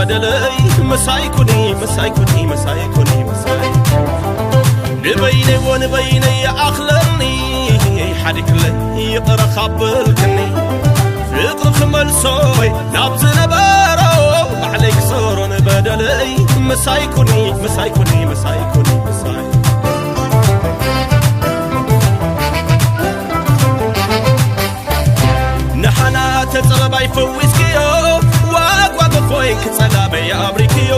ደለይ ምሳይ ኩኒ፣ ምሳይ ኩኒ፣ ምሳይ ኩኒ፣ ምሳይ። ንበይነይ ወንበይነይ ይኣኽለኒ፣ ሓዲግለይ ይቕረ ካብ በልክኒ። ፍቕሪ ክመልሶ ናብ ዝነበሮ፣ ባዕለይ ክሰሮ ንበደለይ። ምሳይ ኩኒ፣ ምሳይ ኩኒ፣ ምሳይ ኩኒ፣ ምሳይ። ንሓና ተጸበባይ ፈዊስክዮ፣ ዋግ ዋግ ኮይንኪ ጸላመይ ኣብሪክዮ።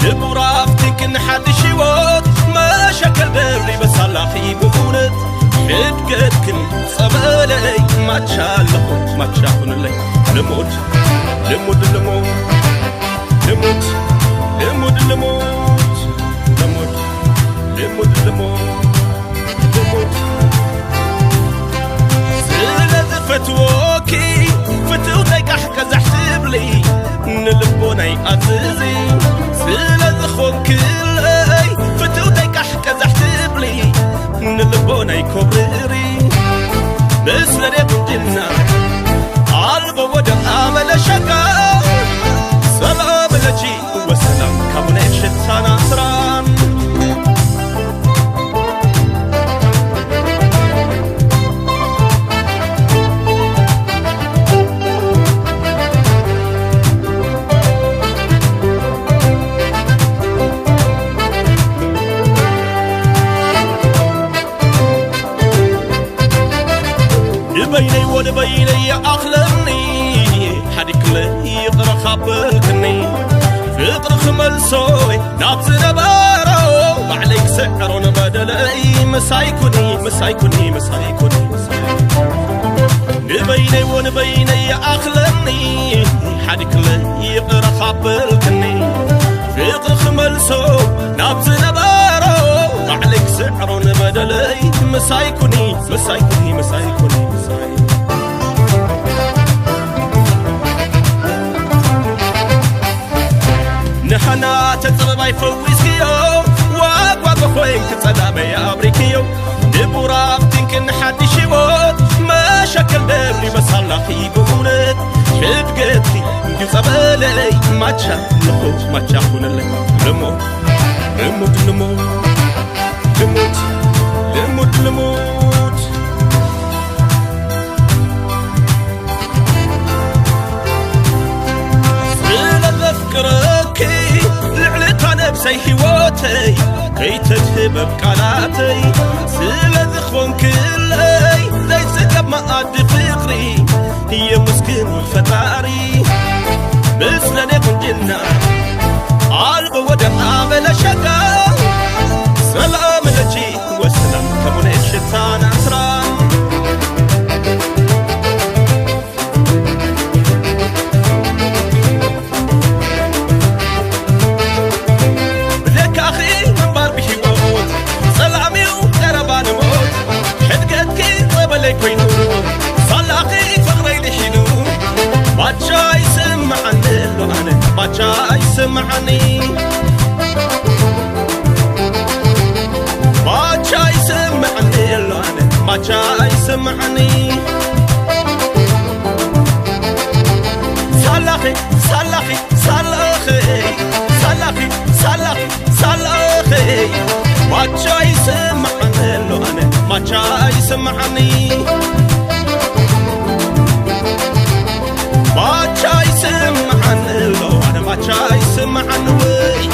ንቡር ኣብቲ ክንሓድሽ ህይወት፣ መሸከል ደርቢ በሳላኺ ብእውነት። ሕድገትክን ጸበለይ ማቻ ኣለኹ፣ ማቻ ኩንለይ። ልሙድ፣ ልሙድ፣ ልሙድ፣ ልሙድ፣ ልሙድ፣ ልሙድ፣ ልሙድ፣ ልሙድ፣ ልሙድ። ስለ ዝፈትወኪ ፍትውተይ ቃሕ ቀዛሕ ትብሊ፣ ንልቦናይ ኣዝዚ። ስለ ዝኾንክለይ ፍትውተይ ቃሕ ቀዛሕ ትብሊ፣ ንልቦናይ ኮብርሪ። ምስለኔ ቁንጅና ኣልቦ ወደብ ኣመለ ሸጋ። ሰላም ለኪ ወሰላም ካቡነ ሽታና ስራን። ንበይነይ ወንበይነይ ይኣኽለኒ፣ ሓዲግለይ ይቕረ ካብ በልክኒ። ፍቕሪ ክመልሶ ናብ ዝነበሮ፣ ባዕለይ ክስዕሮ ንበደለይ። ምሳይ ኩኒ፣ ምሳይ ኩኒ፣ ምሳይ ኩኒ፣ ምሳይ። ንበይነይ ወንበይነይ ይኣኽለኒ፣ ሓዲግለይ ይቕረ ካብ በልክኒ። ፍቕሪ ክመልሶ ናብ ዝነበሮ፣ ባዕለይ ክስዕሮ ንበደለይ። ምሳይ ኩኒ፣ ምሳይ ኩኒ፣ ምሳይ ኩኒ፣ ምሳይ። ንሓና ተጸበባይ ፈዊስክዮ፣ ዋግ ዋግ ኮይንኪ ጸላመይ ኣብሪክዮ። ንቡር ኣብቲ ክንሓድሽ ህይወት፣ መሸከል ደርቢ በሳላኺ ብእውነት። ሕድገትኪ እንዲዩ ጸበለይ ማቻ ኣለኹ፣ ማቻ ኩንለይ። ልሙድ፣ ልሙድ፣ ልሙድ፣ ልሙድ፣ ልሙድ፣ ልሙድ። ስለ ዘፍቅረኪ ልዕሊ እታ ነብሰይ ህይወተይ ከይተድህበብ ቃላተይ። ስለ ዝኾንክለይ ዘይጽገብ መኣዲ ፍቕሪ የመስግን ፈጣሪ። ምስለኔ ቁንጅና ኣልቦ ወደብ ኣመለ ሸጋ። ሰላም ለኪ ወሰላም ከሙነ ሽታ ናስራ። ብዘይካኺ ምንባር ብሂወት ጸላሚው ቀረባ ንሞት። ሕድገትኪ ጸበለይ ኮይኑ ሳላኺ ፍቕረይ ድሒኑ። ማቻ ይስምዓኒ ኣሎ ኣነ፣ ማቻ ይስምዓኒ። ማቻ ይስምዓኒ ኣሎ ኣነ፣ ማቻ ይስምዓኒ። ሳላኺ፣ ሳላኺ፣ ሳላኺ፣ ሳላኺ፣ ሳላኺ፣ ሳላኺ። ማቻ ይስምዓኒ ኣሎ ኣነ፣ ማቻ ይስምዓኒ። ማቻ ይስምዓኒ ኣሎ ኣነ፣ ማቻ ይስምዓኒ ወይ።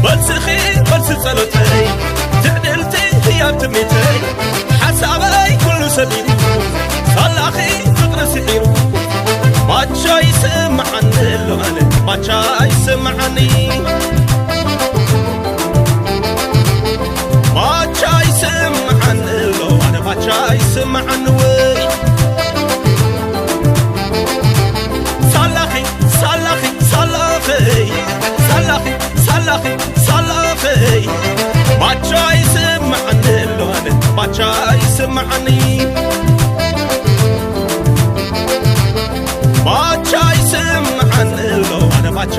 መልስኺ መልሲ ጸሎተይ፣ ትዕድልቲ ህያብ ትምኒተይ፣ ሓሳበይ ኩሉ ሰቢሩ፣ ሳላኺ ፍቕሪ ስሒሩ። ማቻ ይስምዓኒ ኣሎ ኣነ፣ ማቻ ይስምዓኒ። ማቻ ይስምዓኒ ኣሎ ኣነ፣ ማቻ ይስምዓኒ ወይ። ሳላኺ፣ ሳላኺ፣ ሳላኺ፣ ሳላኺ፣ ሳላኺ፣ ሳላኺ። ማቻ ይስምዓኒ ኣሎ ኣነ፣ ማቻ ይስምዓኒ። ማቻ ይስምዓኒ ኣሎ ኣነ፣ ማቻ